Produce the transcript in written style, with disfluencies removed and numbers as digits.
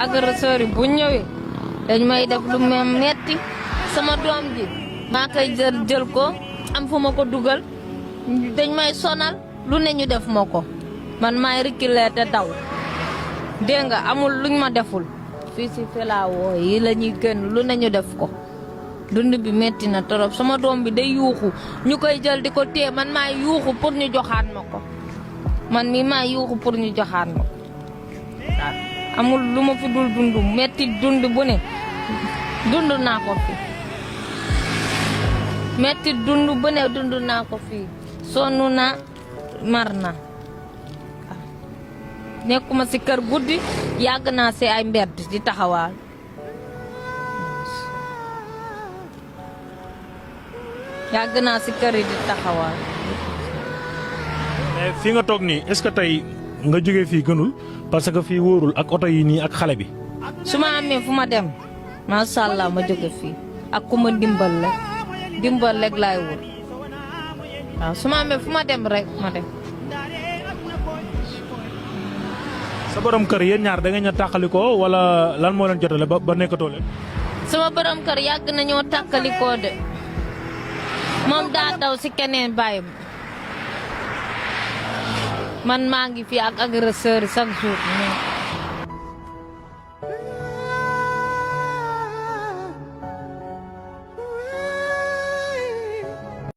agresseur yi bu ñëwee dañ may def lu metti sama doom ji maa koy jël ko am fu ma ko dugal dañ may sonal lu ne ñu def ma ko man maay reculer te daw dégg nga amul luñ ma deful fii si filawoo yi la ñuy gën lu ne ñu def ko dund bi metti na torop sama doom bi day yuuxu ñu koy jël di ko téye man maay yuuxu pour ñu joxaat ma ko man mi maay yuuxu pour ñu joxaat ma ko waaw amul lu ma fi dul dund metti dund bu ne dund naa ko fi metti dund bu ne dund naa ko fii sonn naa mar na nekkuma si kër guddi yàgg naa si ay mbedd di taxawaal yàgg naa si kër yi di taxawaal. mais fi nga toog nii est-ce que tey nga jógee fii gënul parce que fii wóorul ak oto yi nii ak xale bi. su ma amee fu ma dem macha allah ma jóge fii ak ku ma dimbal rek laay wër waaw su ma amee fu ma dem rek ma dem. sa borom kër yéen ñaar da ngeen a tàqalikoo wala lan moo leen jotale ba nekkatoo leen. sama borom kër yàgg nañoo tàqalikoo de moom daa daw si keneen bàyyi man maa ngi fi ak agresseur chaque jour.